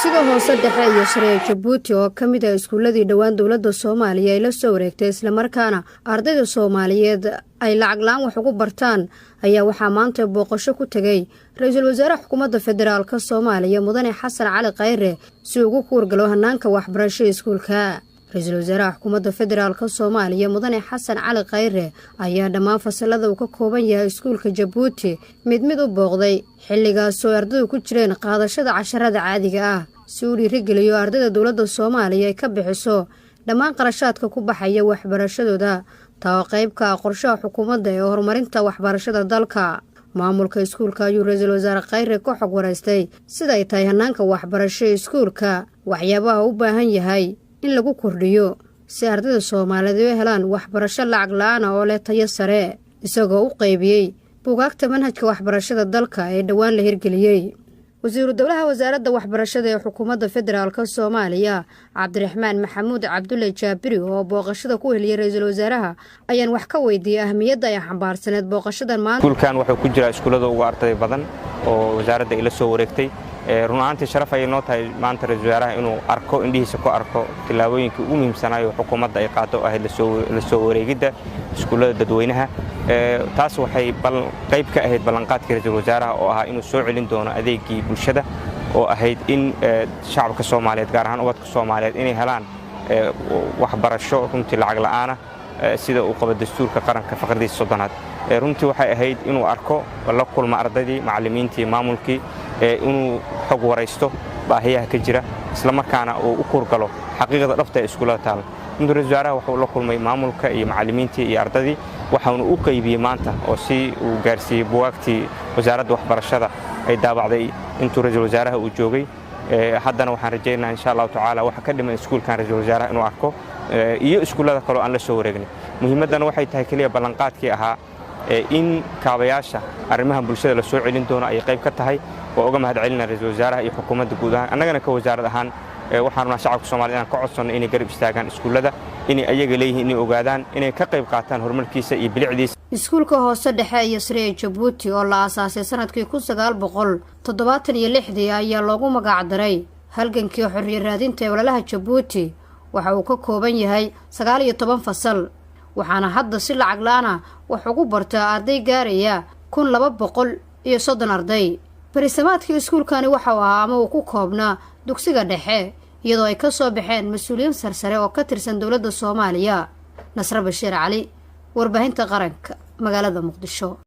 Dugsiga hoose, dhexe iyo sare ee Jabuuti, oo ka mid ah iskuulladii dhowaan dowladda Soomaaliya ay la soo wareegtay, islamarkaana ardayda Soomaaliyeed ay lacag la'aan wax ugu bartaan, ayaa waxaa maanta booqasho ku tegay ra-iisul wasaare xukuumadda federaalka Soomaaliya, Mudane Xasan Cali Khayre, si ugu kuurgalo hanaanka waxbarasho iskuulka. Ra-iisul wasaaraha xukuumadda federaalka Soomaaliya, Mudane Xasan Cali Khayre, ayaa dhammaan fasalada uu ka kooban yahay iskuulka Jabuuti mid mid u booqday, xilligaasoo ardaydu ku jireen qaadashada casharada caadiga ah, si uu dhiirigeliyo ardayda dowladda Soomaaliya ay ka bixiso dhammaan qarashaadka ku baxaya waxbarashadooda, taa oo qayb ka ah qorshaha xukuumadda ee horumarinta waxbarashada dalka. Maamulka iskuulka ayuu ra-iisul wasaare Khayre ka xog waraystay sida ay tahay hanaanka waxbarasho ee iskuulka, waxyaabaha u baahan yahay in lagu kordhiyo si ardayda Soomaaliyeed u helaan waxbarasho lacag la'aan ah oo leh tayo sare, isagoo u qaybiyey buugaagta manhajka waxbarashada dalka ee dhowaan la hirgeliyey. Wasiiru dowlaha wasaaradda waxbarashada ee xukuumadda federaalka Soomaaliya, Cabdiraxmaan Maxamuud Cabdulle Jaabiri, oo booqashada ku heliyay ra-iisul wasaaraha, ayaan wax ka weydiiyey ahmiyadda ay xambaarsaneed booqashadan maanta. Iskuulkan wuxuu ku jiraa iskuullada ugu arday badan oo wasaaradda ay la soo wareegtay. Run ahaantii, sharaf ayay noo tahay maanta ra-isul wasaaraha inuu arko, indhihiisa ku arko tillaabooyinkii ugu muhiimsanaayo xukuumadda ay qaado, ahayd la soo wareegidda iskuullada dadweynaha. Taas waxay qayb ka ahayd ballanqaadkii ra-iisul wasaaraha oo ahaa inuu soo celin doono adeegii bulshada, oo ahayd in shacabka Soomaaliyeed, gaar ahaan ubadka Soomaaliyeed, inay helaan waxbarasho runtii lacag la'aana, sida uu qabo dastuurka qaranka faqradiisa 30aad. Runtii waxay ahayd inuu arko, la kulmo ardaydii, macallimiintii, maamulkii, inuu xog waraysto baahiyaha ka jira, islamarkaana uu u kuurgalo xaqiiqda dhabta ee iskuullada taala. Runtii ra-isul wasaaraha wuxuu la kulmay maamulka iyo macallimiintii iyo ardadii, waxaanu u qaybiyey maanta oo si uu gaarsiiyey buwaagtii wasaaradda waxbarashada ay daabacday intuu ra-iisul wasaaraha uu joogay. Haddana waxaan rajaynaa, insha Allahu tacaala, waxa ka dhiman iskuulkan ra-iisul wasaaraha inuu arko iyo iskuullada kaleo aan la soo wareegnay. Muhiimaddana waxay tahay keliya ballanqaadkii ahaa in kaabayaasha arrimaha bulshada la soo celin doono ayay qayb ka tahay. Waa uga mahad celina ra-iisul wasaaraha iyo xukuumadda guud ahaan. Annagana ka wasaarad ahaan waxaan rabnaa shacabka Somaliyed inaan ka codsanno inay garab istaagaan iskuullada, inay ayaga leeyihiin, inay ogaadaan, inay ka qayb qaataan horumarkiisa iyo bilicdiisa. Iskuulka hoose, dhexe iyo sare ee Jabuuti, oo la aasaasay sanadkii 1976-dii, ayaa loogu magac daray halgankii xorriye raadinta ee walaalaha Jabuuti. Waxa uu ka kooban yahay 19 fasal, waxaana hadda si lacag la'aana wax ugu bartaa arday gaaraya 1230 arday. Berisamaadkii iskuulkani waxau ahaa ama uu ku koobnaa dugsiga dhexe, iyadoo ay ka soo baxeen mas-uuliyiin sarsare oo ka tirsan dowladda Soomaaliya. Nasre Bashiir Cali, warbaahinta qaranka, magaalada Muqdisho.